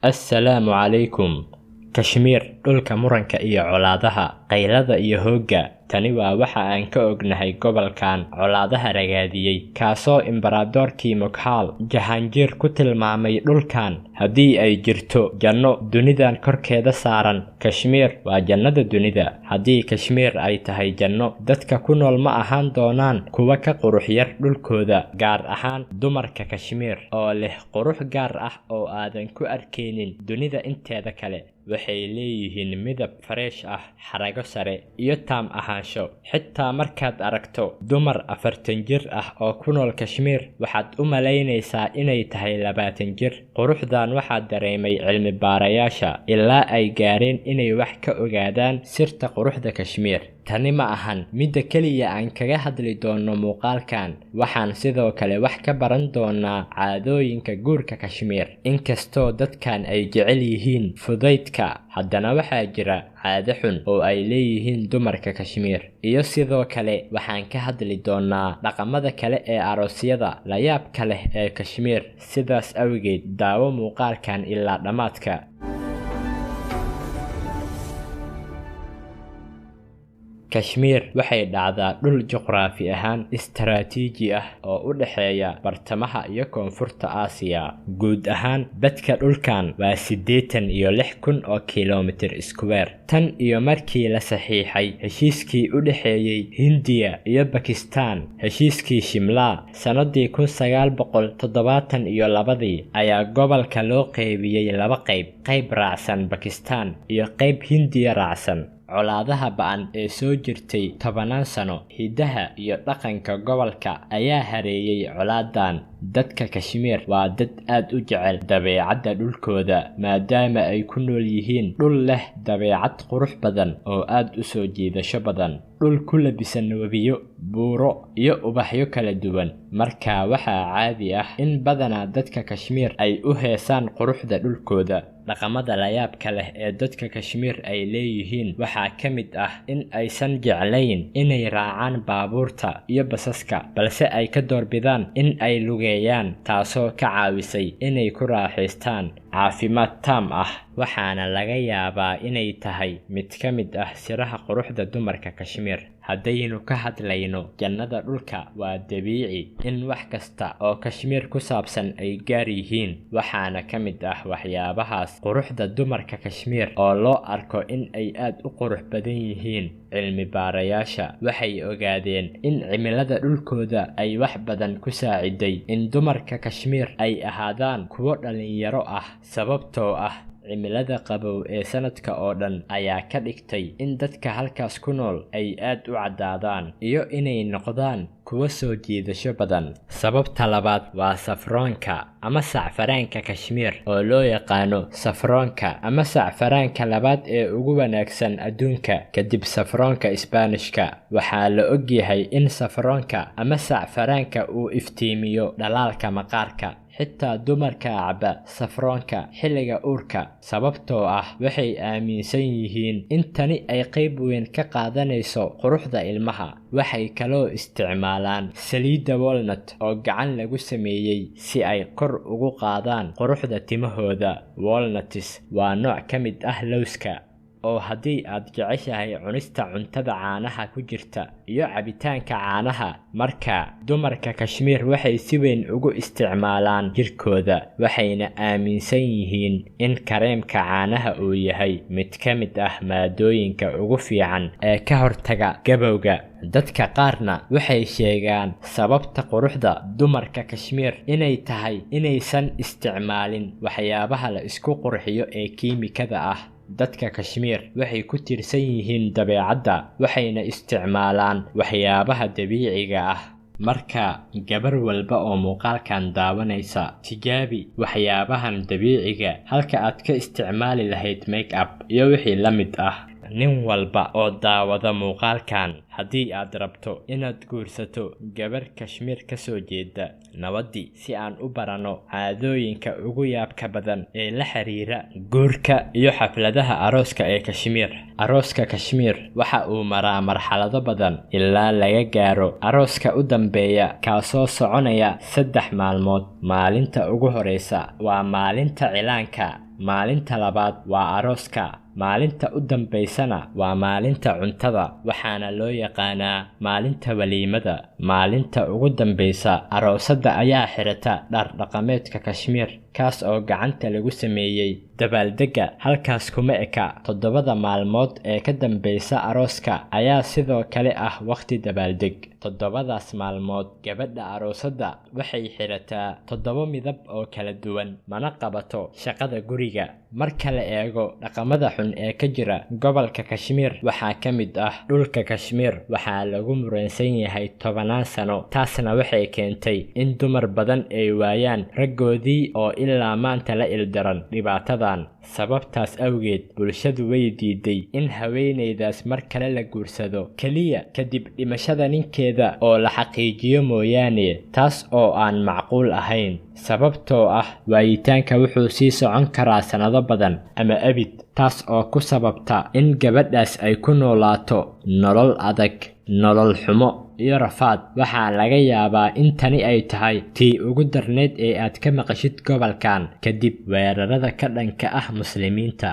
Assalaamu calaykum. Kashmir, dhulka muranka iyo colaadaha, qaylada iyo hoogga. Tani waa waxa aan ka ognahay gobolkan colaadaha ragaadiyey, kaasoo imbaradoorkii Mughal Jahangir ku tilmaamay dhulkan. Haddii ay jirto janno dunidan korkeeda saaran, Kashmir waa jannada dunida. Haddii Kashmir ay tahay janno, dadka ku nool ma ahaan doonaan kuwa ka qurux yar dhulkooda, gaar ahaan dumarka Kashmir oo leh qurux gaar ah oo aadan ku arkaynin dunida inteeda kale. Waxay leeyihiin midab fresh ah, xarago sare, iyo taam ahaansho. Xitaa markaad aragto dumar 40 jir ah oo ku nool Kashmir, waxaad u malaynaysaa inay tahay 20 jir. Quruxdan waxaa dareemay cilmi baarayaasha ilaa ay gaareen inay wax ka ogaadaan sirta quruxda Kashmir. Tani ma ahan midda keliya aan kaga hadli doono muuqaalkan. Waxaan sidoo kale wax ka baran doonaa caadooyinka guurka Kashmir. Inkastoo dadkan ay jecel yihiin fudaydka, haddana waxaa jira caado xun oo ay leeyihiin dumarka Kashmir. Iyo sidoo kale waxaan ka hadli doonaa dhaqamada kale ee aroosyada la yaabka leh ee Kashmir. Sidaas awgeed, daawo muuqaalkan ilaa dhammaadka. Kashmir waxay dhacdaa dhul juqraafi ahaan istaraatiiji ah oo u dhexeeya bartamaha iyo koonfurta Aasiya. Guud ahaan, badka dhulkan waa 86,000 oo kiiloomitir square. Tan iyo markii la saxiixay heshiiskii u dhexeeyay Hindiya iyo Bakistaan, heshiiskii Shimla sanadii 1972, ayaa gobolka loo qaybiyey laba qayb: qayb raacsan Bakistaan iyo qayb Hindiya raacsan. Colaadaha ba'an ee soo jirtay tobanaan sano, hiddaha iyo dhaqanka gobolka ayaa hareeyay colaadan. Dadka Kashmir waa dad aad u jecel dabeecadda dhulkooda, maadaama ay ku nool yihiin dhul leh dabeecad qurux badan oo aad u soo jiidasho badan, dhul ku labisan webiyo, buuro iyo ubaxyo kala duwan. Markaa waxaa caadi ah in badanaa dadka Kashmir ay u heesaan quruxda dhulkooda. Dhaqamada la yaabka leh ee dadka Kashmir ay leeyihiin waxaa ka mid ah in aysan jeclayn inay raacaan baabuurta iyo basaska, balse ay ka doorbidaan in ay lugeeyaan, taasoo ka caawisay inay ku raaxaystaan caafimaad taam ah. Waxaana laga yaabaa inay tahay mid ka mid ah siraha quruxda dumarka Kashmir. Haddaynu ka hadlayno jannada dhulka, waa dabiici in wax kasta oo Kashmir ku saabsan ay gaar yihiin. Waxaana ka mid ah waxyaabahaas quruxda dumarka Kashmir oo loo arko in ay aad u qurux badan yihiin. Cilmi baarayaasha waxay ogaadeen in cimilada dhulkooda ay wax badan ku saaciday in dumarka Kashmir ay ahaadaan kuwo dhalinyaro ah, sababtoo ah cimilada qabow ee sanadka oo dhan ayaa ka dhigtay in dadka halkaas ku nool ay aad u caddaadaan iyo inay noqdaan kuwo soo jiidasho badan. Sababta labaad waa safroonka ama sacfaraanka Kashmir, oo loo yaqaano safroonka ama sacfaraanka labaad ee ugu wanaagsan adduunka kadib safroonka Isbaanishka. Waxaa la ogyahay in safroonka ama sacfaraanka uu iftiimiyo dhalaalka maqaarka, xitaa dumarka caba safroonka xilliga uurka, sababtoo ah waxay aaminsan yihiin in tani ay qayb weyn ka qaadanayso quruxda ilmaha. Waxay kaloo isticmaalaan saliidda walnut oo gacan lagu sameeyey si ay kor ugu qaadaan quruxda timahooda. Walnuts waa nooc ka mid ah lowska, oo haddii aad jeceshahay cunista cuntada caanaha ku jirta iyo cabitaanka caanaha, marka dumarka Kashmir waxay si weyn ugu isticmaalaan jirkooda, waxayna aaminsan yihiin in kareemka caanaha uu yahay mid ka mid ah maadooyinka ugu fiican ee ka hortaga gabowga. Dadka qaarna waxay sheegaan sababta quruxda dumarka Kashmir inay tahay inaysan isticmaalin waxyaabaha la isku qurxiyo ee kiimikada ah. Dadka Kashmir waxay ku tiirsan yihiin dabeecadda, waxayna isticmaalaan waxyaabaha dabiiciga ah. Marka gabar walba oo muuqaalkan daawanaysa, tijaabi waxyaabahan dabiiciga halka aad ka isticmaali lahayd make up iyo wixii la mid ah. Nin walba oo daawada muuqaalkan, haddii aad rabto inaad guursato gabar Kashmir ka soo jeeda, nabadii si aan u baranno caadooyinka ugu yaabka badan ee la xiriira guurka iyo xafladaha arooska ee Kashmir. Arooska Kashmir waxa uu maraa marxalado badan ilaa laga gaaro arooska u dambeeya, kaasoo soconaya 3 maalmood. Maalinta ugu horeysa waa maalinta cilaanka. Maalinta labaad waa arooska. Maalinta u dambaysana waa maalinta cuntada, waxaana loo yaqaanaa maalinta waliimada. Maalinta ugu dambaysa, aroosadda ayaa xirata dhar dhaqameedka Kashmir, kaas oo gacanta lagu sameeyay. Dabaaldegga halkaas kuma eka. 7da maalmood ee ka dambaysa arooska ayaa sidoo kale ah waqti dabaaldeg. 7daas maalmood, gabadha aroosadda waxay xirataa 7 midab oo kala duwan, mana qabato shaqada guriga. Marka la eego dhaqamada xun ee ka jira gobolka Kashmir, waxaa ka mid ah dhulka Kashmir waxaa lagu muransan yahay tobanaan sano, taasna waxay keentay in dumar badan ay waayaan raggoodii oo ilaa maanta la ildaran dhibaatadan. Sababtaas awgeed, bulshadu way diiday in haweeneydaas mar kale la guursado, kaliya kadib dhimashada ninkeeda oo la xaqiijiyo mooyaane, taas oo aan macquul ahayn, sababtoo ah waayitaanka wuxuu sii socon karaa sanado badan ama abid, taas oo ku sababta in gabadhaas ay ku noolaato nolol adag, nolol xumo iyo rafaad. Waxaa laga yaabaa in tani ay tahay tii ugu darneyd ee aad ka maqashid gobolkan kadib weerarada ka dhanka ah Muslimiinta.